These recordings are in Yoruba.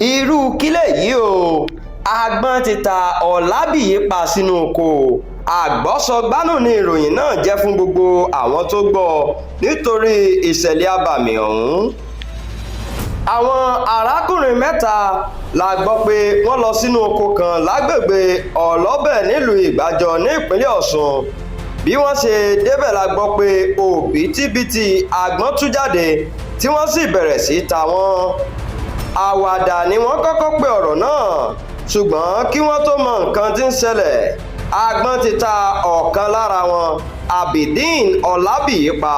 Irú kí lèyí ò, àgbọ̀n ti ta Ọlábíyí pa sínú oko. Agbo-sọ-gbánú ni ìròyìn náà jẹ́ fún gbogbo àwọn tó gbọ́ ọ nítorí ìṣẹ̀lẹ̀ abàmì ọ̀hún. Àwọn arákùnrin mẹ́ta la gbọ́ pé wọ́n lọ sínú oko kan lágbègbè Ọlọ́bẹ̀ nílùú Ìgbàjọ nípínlẹ̀ Ọ̀sùn. Bí wọ́n ṣe débẹ̀ la gbọ́ pé òbítíbitì àgbọ̀n tú jáde, tí wọ́n sì bẹ̀rẹ̀ sí í ta wọ́n. Àwàdà ni wọ́n kọ́kọ́ pe ọ̀rọ̀ náà, ṣùgbọ́n kí wọ́n tóó mọ nǹkan tí ń ṣẹlẹ̀, àgbọ̀n ti ta ọ̀kan lára wọn, Abideen Ọlábíyí pa.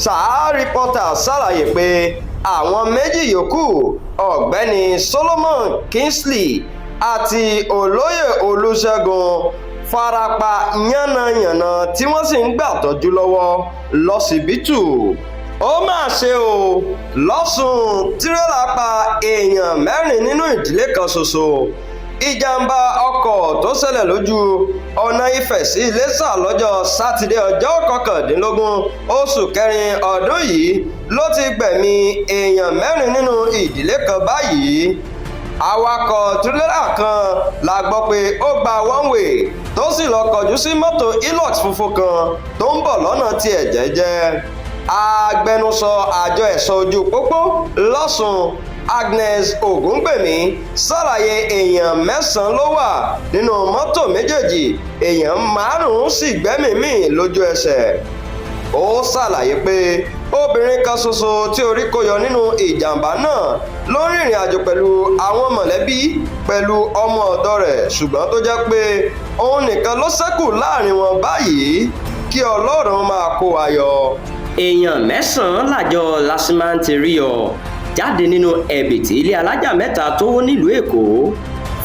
Sahara Reporters ṣàlàyé pé àwọn méjì yòókù, Ọ̀gbẹ́ni Solomon Kingsley àti Olóyè Olùṣègùn, fara pa yánnayànna tí wọ́n sì ń gbàtọ́jú lọ́wọ́ lọsibítù. Ó mà ṣe o, lọ́sùn tìrẹ̀là pa èèyàn mẹ́rin nínú ìdílé kan ṣoṣo. Ìjàm̀bá ọkọ̀ tó ṣẹlẹ̀ lójú ọ̀nà Ife sí Iléṣà lọ́jọ́ sátidé, ọjọ́ 19 oṣù kẹrin ọdún yìí ló ti gbẹ̀mí èèyàn mẹ́rin nínú ìdílé kan báyìí. Awakọ̀ tìrẹ̀là kan la gbọ́ pé ó gba one way tó sì lọ́ọ́ kọjú sí mọ́tò Hilux funfun kan tó ń bọ̀ lọ́nà tiẹ̀ jẹ́jẹ́. Agbẹnusọ àjọ ẹ̀ṣọ́ ojú pópó lọ́sùn, Agnes Ògúngbẹ̀mí, ṣàlàyé èèyàn mẹ́sàn-án ló wà nínú mọ́tò méjèèjì, èèyàn márùn-ún sì gbẹ́mìí mì lójú ẹsẹ̀. Ó ṣàlàyé pé obìnrin kan ṣoṣo tí orí kó yọ nínú ìjàm̀bá náà ló ń rìnrìn àjò pẹ̀lú àwọn mọ̀lẹ́bí pẹ̀lú ọmọ ọ̀dọ̀ rẹ̀, ṣùgbọ́n tó jẹ́ pé òun nìkan ló ṣẹ́kù láàrin wọn báyìí. Kí Ọlọ́run máa kó wa yọ. Èèyàn mẹ́sàn-án làjọ LASTMA ti rí yọ jáde nínú ẹ̀bìtì ilé alájà mẹ́ta tó wó nílùú Èkó.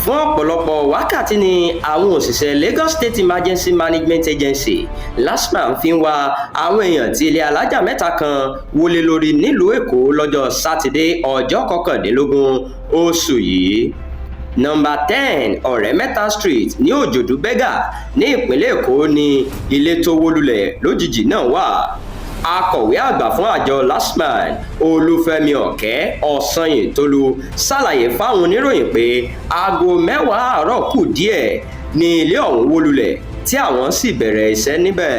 Fún ọ̀pọ̀lọpọ̀ wákàtí ni àwọn òṣìṣẹ́ Lagos State Emergency Management Agency, LASTMA, fi ń wá àwọn èèyàn tí ilé alájà mẹ́ta kan wó lé lórí nílùú Èkó lọ́jọ́ sátidé, ọjọ́ 19 oṣù yìí. Nọ́mbà 10, Ọ̀rẹ́mẹ́ta Street ní Òjòdú Berger ní ìpínlẹ̀ Èkó ní ilé tó wó lulẹ̀ lójijì náà wà. Akọ̀wé àgbà fún àjọ LASTMA, Olúfẹ́mi Òkè Ọ̀sanyìntólú, ṣàlàyé fáwọn oníròyìn pé aago 10 àárọ̀ kù díẹ̀ ní ilé ọ̀hún wó lulẹ̀, tí àwọn sì bẹ̀rẹ̀ iṣẹ́ níbẹ̀.